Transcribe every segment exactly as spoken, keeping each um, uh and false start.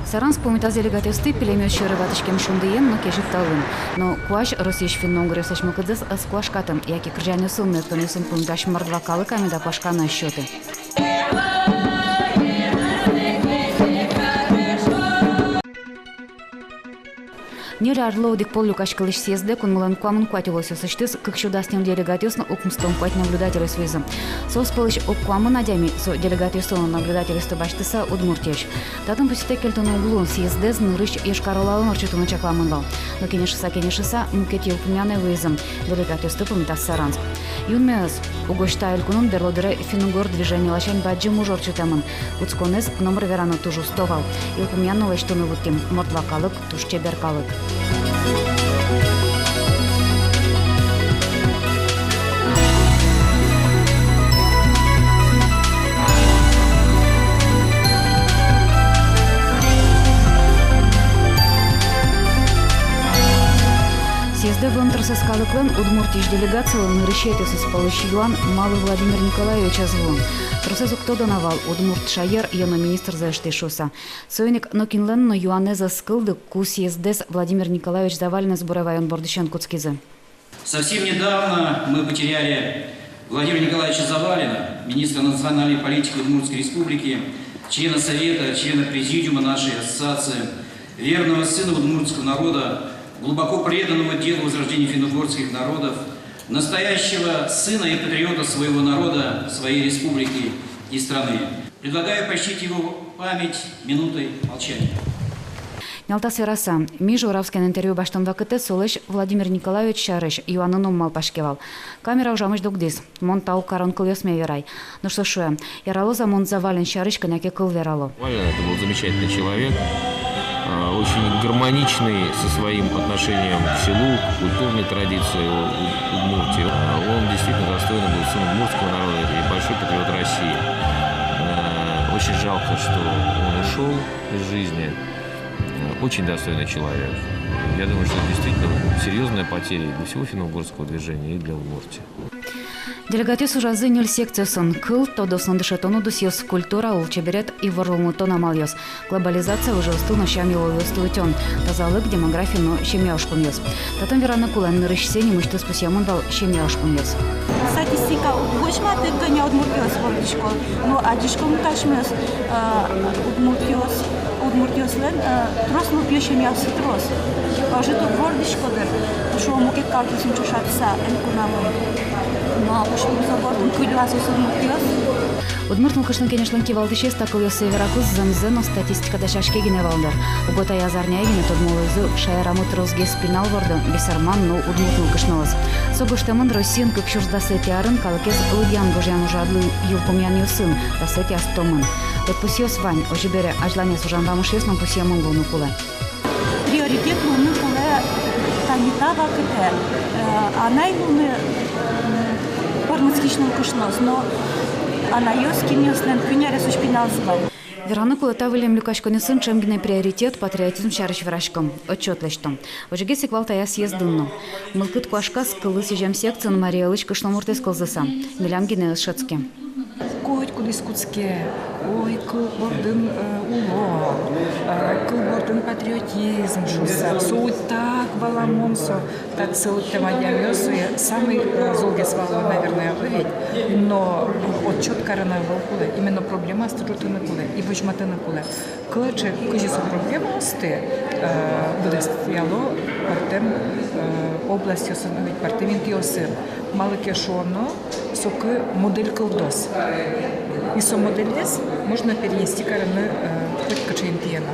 Саранск пумитаз делегатъёсты пилемъёс сьӧры ватӥськем шундыен но кезьыт талын. Но куазь Россиысь финно-угоръёслэсь мылкыдзэс ӧз куашкаты, яке кырӟанъёсын но эктонъёсын пумитась мордва калык амеда куашканы ӧз сёты. Ньыль арлы одӥг пол люкаськылӥсь съездэ кунмылэн куамын куать улосъёсысьтыз кык сю дас ньыль делегатъёс но укмыстон куать наблюдательёс вуизы. Соос пӧлысь ог куамын адями, со делегатъёсты но наблюдательёсты басьтыса, Удмуртиысь. Татын пусйытэк кельтыны уг луы, съездэз нырысь Йошкар-Олаын ортчытыны чакламын вал. Но кенешыса-кенешыса, мукет йылпумъянэ вуизы: делегатъёсты пумитаз Саранск. Юнме ӧз, угось та элькунын берло дыре финн-угор движени ласянь бадӟым уж ортчытэмын. Кутсконэз номыр вераны туж усто вал. Йылпумъян но лэсьтыны вуттӥм: мордва калык — туж чебер калык. Съездэ вуэм тросэз калыклэн, Удмуртиысь делегацилэн, нырысетӥосыз пӧлысь юан: малы Владимир Николаевич ӧз вуы? Тросэз уг тодо на вал, удмурт шаер йӧно министрзэ ыштӥз шуыса. Соин ик нокинлэн но юанэз ӧз кылды, ку съездэз Владимир Николаевич Завалинэз буре ваён бордысен кутскизы. Совсем недавно мы потеряли Владимира Николаевича Завалина, министра национальной политики Удмуртской Республики, члена Совета, члена Президиума нашей ассоциации, верного сына удмуртского народа, глубоко преданного делу возрождения финно-угорских народов, настоящего сына и патриота своего народа, своей республики и страны. Предлагаю почтить его память минутой молчания. Нялтас вераса, ми Журавскиен интервью басьтон вакытэ солэсь Владимир Николаевич сярысь юанын ум малпаське вал. Камера ужамысь дугдӥз. Мон тау карон кылъёсме верай. Нош со шуэ: яралоз-а, мон Завалин сярысь кӧня ке кыл верало. Завалин — это был замечательный человек, а, очень гармоничный со своим отношением к селу, к культурной традиции У-, У-, Удмуртии. А, он действительно достойный был сын удмуртского народа и большой патриот России. Э, очень жалко, что он ушёл из жизни. Э, очень достойный человек. Я думаю, что это действительно серьёзная потеря и для всего финно-угорского движения, и для Удмуртии. Делегатъёс ужазы ньыль секциосын: кыл, тодос но дышетон удысъёс, культура, лулчеберет, ивор вӧлмытон амалъёс, глобализация, выжыосты но сям-йылолъёсты утён, тазалык, демография но семья ужпумъёс. Татын вераны кулэ, нырысьсэ нимысьтыз пусъемын вал семья ужпумъёс. Статистика возьматэ, кӧня удмуртъёс вордӥсько. Но адӟиськом, качмес, э, удмуртъёс, удмуртъёслэн, э, трос нылпиё семьяоссы трос. Ӧжыт уг вордӥсько, дыр, шуо, мукет калыкъёсын ӵошатыса, элькунамы. Но ужпумзы бордын кылльыло соос удмуртъёс. Удмурт нылкышно кенешлэн кивалтӥсез та кылъёссэ веракуз зэмзэ но статистика дасяське гинэ вал, дыр. Уго таяз арняе гинэ тодмо луизы шаерамы тросгес пинал вордо бесерман но удмурт нылкышноос. Со гожтэмын Россиын кык сюрс дасэтӥ арын калыкез лыдъян-гожъян ужрадлы йылпумъянъёсын, дасэтӥяз томын. Тодпусъёс вань, озьы бере, азьланяз ужан вамышъёс но пусъемын луыны кулэ. Приоритет луыны кулэ тани та вакытэ, э, анай луыны, м, пӧрмытскись нылкышноос, но анайёс, кинъёслэн куинь аресозь пиналзы вань. Вераны кулэ, та выллем люкаськонъёсын ӵем гинэ приоритет — патриотизм сярысь вераськом, отчёт лэсьтом. Озьыгес ик вал таяз съездын но. Мылкыд куашказ кыллы сӥзем секциын Марий Элысь кышномуртэз кылзыса. Милям гинэ ӧз шӧдске. Котькудӥз кутске: ой, кыл бордын, э, уло, э, кыл бордын патриотизм шуыса. Со уд так валамон со. Татчы лыктэмын адямиос, э, самой, э, золгес валало, наверное, ӧвӧл ведь. Но отчёт карыны ӧвӧл кулэ, именно проблемаосты ӝутыны кулэ и возьматыны кулэ. Кылче, кызьы со проблемаосты, э, быдэсъяло пӧртэм, э, областьёсын, ӧвӧл ведь, пӧртэм интыосын. Малы ке шуоно, соку модель кылдоз. И со моделез можно перенести карыны, э, котькыӵе интые но.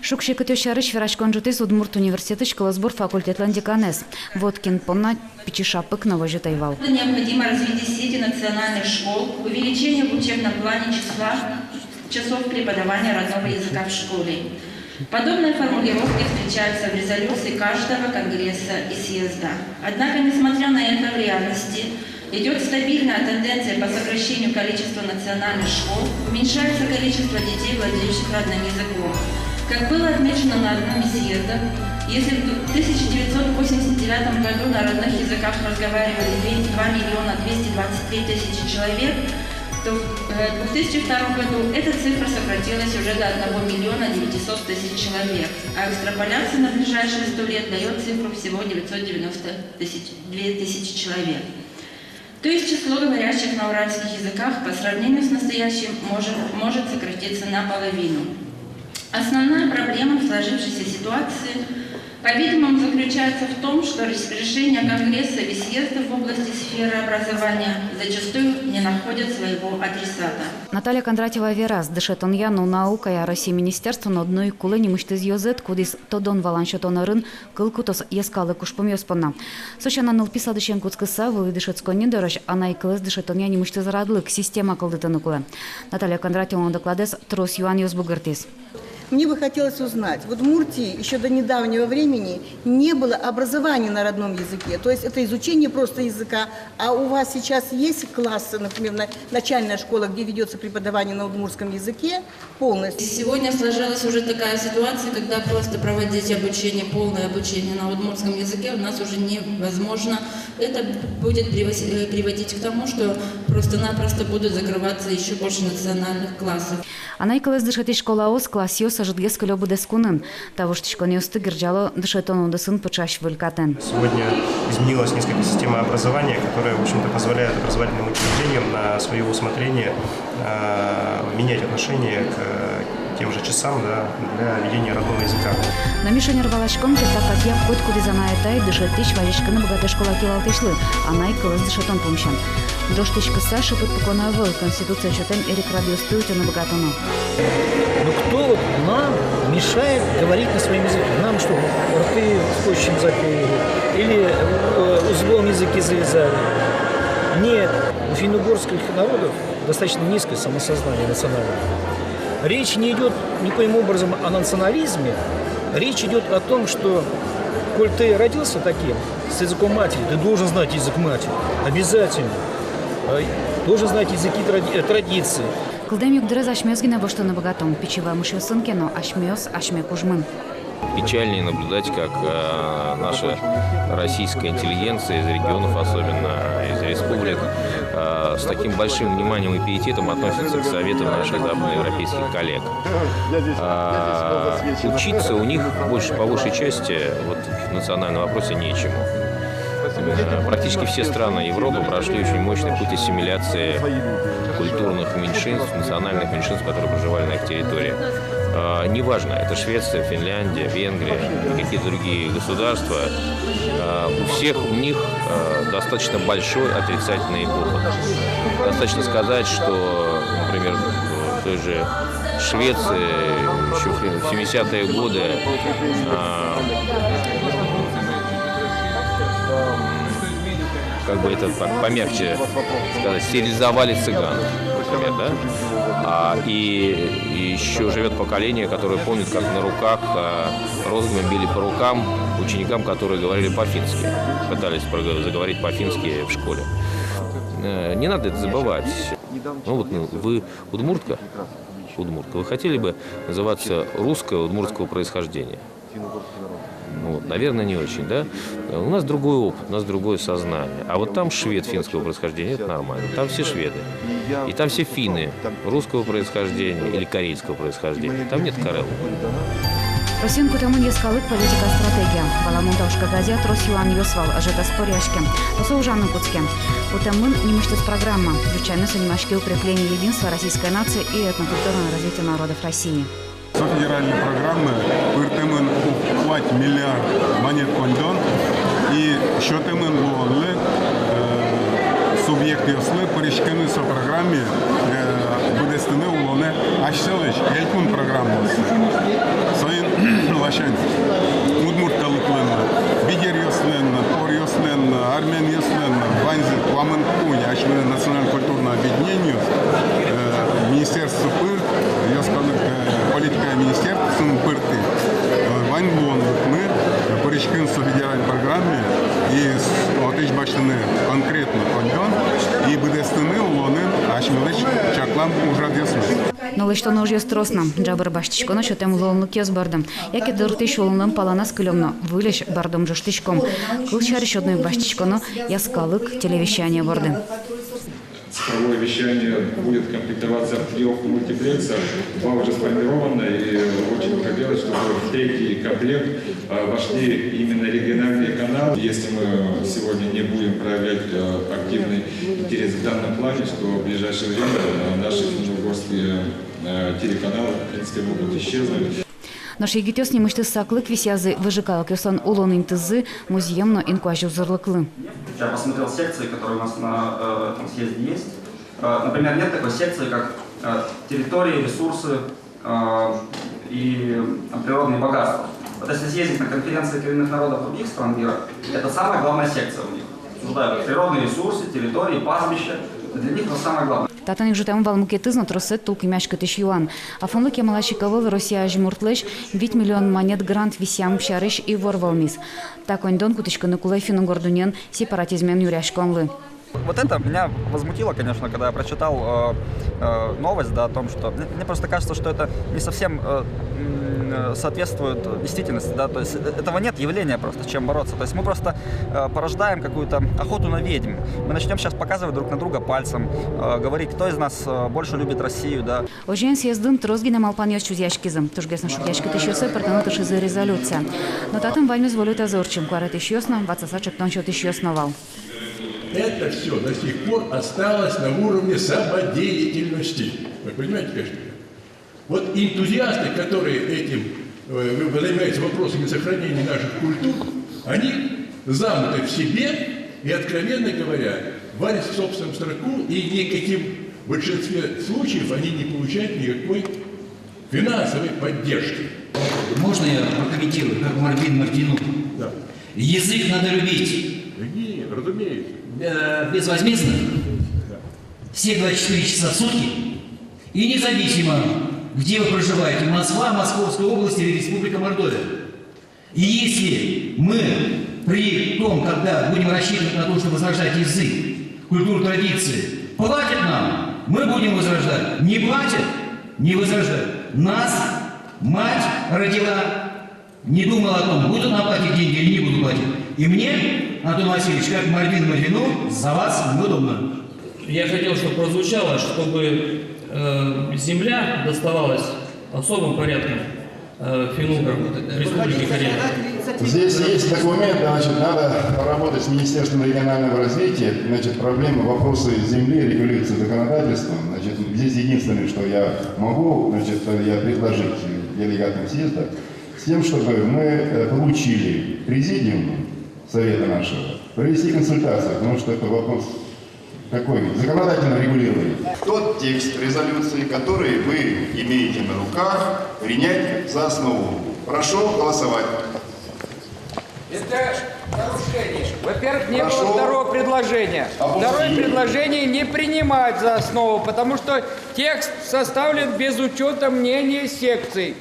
Шуг-секытъёс сярысь вераськон ӝутӥз Удмурт университетысь кылосбур факультетлэн деканэз Воткин понна пичи шапык но возьыт ӧй вал. Необходимо развитие сети национальных школ, увеличение в учебном плане числа часов преподавания родного языка в школе. Подобные формулировки встречаются в резолюции каждого конгресса и съезда. Однако, несмотря на это, в реальности идёт стабильная тенденция по сокращению количества национальных школ, уменьшается количество детей, владеющих родным языком. Как было отмечено на одном из съездов, если в тысяча девятьсот восемьдесят девятом году на родных языках разговаривали два миллиона двести двадцать три тысячи человек, то в э, две тысячи втором году эта цифра сократилась уже до одного миллиона девятисот тысяч человек, а экстраполяция на ближайшие сто лет даёт цифру всего девятьсот девяносто тысяч, две тысячи человек. То есть число говорящих на уральских языках по сравнению с настоящим может, может сократиться наполовину. Основная проблема в сложившейся ситуации, по-видимому, заключается в том, что реш- решения Конгрессов и съездов в области сферы образования зачастую не находят своего адресата. Наталья Кондратьева вераз, дышетонъя но наукая Россиысь министерствоын одно ик кулэ нимысьтыз ёзэт, кудӥз тодон-валан сётон ӧрын кыл кутоз йӧскалык ужпумъёс понна. Со сяна, нылпи садысен кутскыса, вылӥ дышетсконни дорозь анай кылэз дышетонъя нимысьтыз радлык, система кылдытыны кулэ. Наталья Кондратьевалэн докладэз трос юанъёс бугыртӥз. Мне бы хотелось узнать, в Удмуртии ещё до недавнего времени не было образования на родном языке, то есть это изучение просто языка, а у вас сейчас есть классы, например, на- начальная школа, где ведётся преподавание на удмуртском языке полностью? Сегодня сложилась уже такая ситуация, когда просто проводить обучение, полное обучение на удмуртском языке у нас уже невозможно. Это будет привоз- э, приводить к тому, что просто-напросто будут закрываться ещё больше национальных классов. Анай кылэз дышетӥсь школаос, классъёс ӧжытгес кылё быдэс кунын. Та воштӥськонъёсты герӟало дышетон удысын пыӵась выль катэн. Сегодня изменилась несколько система образования, которая, в общем-то, позволяет образовательным учреждениям на своё усмотрение э, менять отношение к тем же часам, да, для ведения родного языка. Но ми шонер валаськом ке, та катъя котькудӥз анай-атай, дышетӥсь вазиськыны быгатэ школа кивалтӥсьлы анай кылэз дышетон пумысен. Ӝожтӥськыса, шыпыт пукон ӧвӧл, Конституция сётэм эрикрадъёсты утьыны быгатоно. Ну кто вот нам мешает говорить на своём языке? Нам что, рты скотчем заклеили? Или э, узлом языки завязали? Нет. У финно-угорских народов достаточно низкое самосознание национальное. Речь не идёт никоим образом о национализме. Речь идёт о том, что, коль ты родился таким, с языком матери, ты должен знать язык матери. Обязательно. Э, Должен знать языки, тради- э, традиции. Кылдэм югдурез асьмеос гинэ воштыны быгатом, пичи вамышъёсын ке но, асьмеос асьме кужмын. Печально наблюдать, как э, наша российская интеллигенция из регионов, особенно из республик, э, с таким большим вниманием и пиететом относится к советам наших западноевропейских коллег. А, учиться у них больше, по большей части, вот, в национальном вопросе нечему. Э, практически все страны Европы прошли очень мощный путь ассимиляции культурных меньшинств, национальных меньшинств, которые проживали на их территории. А, неважно, это Швеция, Финляндия, Венгрия, какие-то другие государства, а, у всех у них а, достаточно большой отрицательный опыт. Достаточно сказать, что, например, в той же Швеции ещё в семидесятые годы, а, как бы это по- помягче сказать, стерилизовали цыган, например, да? А, и ещё живёт поколение, которое помнит, как на руках а, розгами били по рукам ученикам, которые говорили по-фински, пытались прого- заговорить по-фински в школе. Э, Не надо это забывать. Ну вот, ну, вы удмуртка? Удмуртка. Вы хотели бы называться русская удмуртского происхождения? Ну, вот, наверное, не очень, да? Э, У нас другой опыт, у нас другое сознание. А вот там швед финского происхождения, это нормально. Там все шведы. И там все финны русского происхождения или корейского происхождения. Там нет карел. Россиын кутэмын йӧскалык политика стратегия. Валамон, та ужкагазъя трос юанъёс вал, ӧжыт ӧз пӧръяське. Но со ужаны кутске. Кутэмын нимысьтыз программа. Ӟуч сямен со нимаське «Укрепление единства российской нации и этнокультурное развитие народов России». Со федеральной программае пыртэмын ог куать миллиард манет коньдон и сётэмын луонлы э, субъектъёслы пыриськыны со программае, э, быдэстыны улонэ асьсэлэсь элькун программаоссэ. Соин ласянь удмурт калыклэн но, бигеръёслэн но, поръёслэн но, армянъёслэн но, ваньзы куамын куинь асьме национально-культурной объединениос, э, министерство пыр, йӧскалык э, политика министерствоын пыртӥ, э, вань луонлыкмы, э, пыриськыны со федеральной программае и с- отысь басьтыны конкретно коньдон и быдэстыны улонын асьмелэсь чаклам ужрадъёсмес. Но лэсьтоно ужъёс трос на. Ӝабыр басьтӥськоно сётэм луонлыкъёс бордын. Яке дыртӥсь улонлэн паланаз кылём но, выльысь бӧрдом ӝожтӥськом. Кылсярысь, одно ик басьтӥськоно йӧскалык телевещание бордын. Цифровое вещание будет комплектоваться в трёх мультиплексах. Два уже сформированы, и очень бы хотелось, чтобы в третий комплект, а, вошли именно региональные каналы. Если мы сегодня не будем проявлять, э, активный интерес в данном плане, то в ближайшее время, э, наши финно-угорские, э, телеканалы, в принципе, могут исчезнуть. Нош егитъёс нимысьтыз саклык висъязы выжы калыкъёслэн улон интызы, музъем но инкуазь узырлыклы. Я посмотрел секции, которые у нас на, э, этом съезде есть. Э, например, нет такой секции, как, э, территории, ресурсы, э, и, э, природные богатства. Вот если съездить на конференции коренных народов других стран мира, это самая главная секция у них. Обсуждают природные ресурсы, территории, пастбища. Это для них это самое главное. Татын ик ӝутэмын вал мукетыз но тросэз тулкымъяськытӥсь юан. Афонлы кемалась ик ӧвӧл Россия азьмуртлэсь вить миллион манет грант висъям сярысь ивор вӧлмиз. Та коньдон кутӥськыны кулэ финн-угор дуннеын сепаратизмен нюръяськонлы. Вот это меня возмутило, конечно, когда я прочитал, э, э, новость, да, о том, что мне, мне просто кажется, что это не совсем, э, м, э, соответствует действительности, да, то есть, э, этого нет явления просто, с чем бороться. То есть мы просто, э, порождаем какую-то охоту на ведьм. Мы начнём сейчас показывать друг на друга пальцем, э, говорить, кто из нас, э, больше любит Россию, да. Озьыен, съездын трос гинэ малпанъёс чузъяськизы. Тужгес но шугъяськытӥсьёсы пыртыны тыршизы резолюция. Но татын ваньмыз волютазэ ортчем, куаретӥсьёс но, ватсаса чектон сётӥсьёс но вал. Это всё до сих пор осталось на уровне самодеятельности. Вы понимаете, конечно? Вот энтузиасты, которые этим, э, занимаются вопросами сохранения наших культур, они замкнуты в себе и, откровенно говоря, варятся в собственном соку, и никаким, в большинстве случаев они не получают никакой финансовой поддержки. Можно я прокомментирую, как Мордвин Мордвину? Да. Язык надо любить. Да не, разумеется. Э, безвозмездно. Да. Все двадцать четыре часа в сутки. И независимо, где вы проживаете, Москва, Московская область или Республика Мордовия. И если мы при том, когда будем рассчитывать на то, что возрождать язык, культуру, традиции, платят нам, мы будем возрождать. Не платят, не возрождать. Нас мать родила, не думала о том, будут нам платить деньги или не будут платить. И мне, Антон Васильевич, как Мордвин Мордвину, за вас неудобно. Я хотел, чтобы прозвучало, чтобы, э, земля доставалась особым порядком, э, финно-уграм Республики Корея. Здесь есть документ, значит, надо поработать с Министерством регионального развития. Значит, проблемы, вопросы земли регулируются законодательством. Значит, здесь единственное, что я могу, значит, я предложить делегатам съезда, с тем, чтобы мы, э, поручили президиуму Совета нашего провести консультации, потому что это вопрос такой законодательного регулирования. Тот текст резолюции, который вы имеете на руках, принять за основу. Прошу голосовать. Это нарушение. Во-первых, не было второго предложения. Второе предложение — не принимать за основу, потому что текст составлен без учёта мнения секций.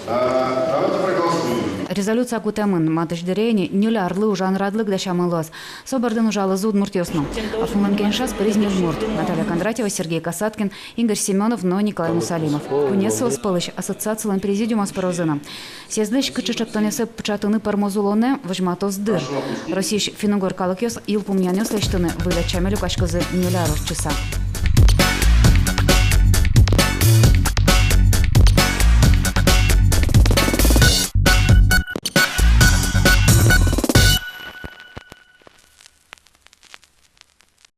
А, давайте проголосуем. Резолюция кутэмын, матысь дыре ини ньыль арлы ужан радлык дасямын луоз. Со бордын ужалозы удмуртъёс но. Афонлэн кенешаз пыриз ньыль мурт: Наталья Кондратьева, Сергей Касаткин, Игорь Семёнов но Николай Мусалимов. Куинез соос пӧлысь ассоциацилэн президиумаз пырозы на. Съездлэсь кыӵе чектонъёссэ пыӵатыны пӧрмоз улонэ, возьматоз дыр. Россиысь финн-угор калыкъёс йылпумъянъёс лэсьтыны выль ӧтчаме люкаськозы ньыль ар ортчыса.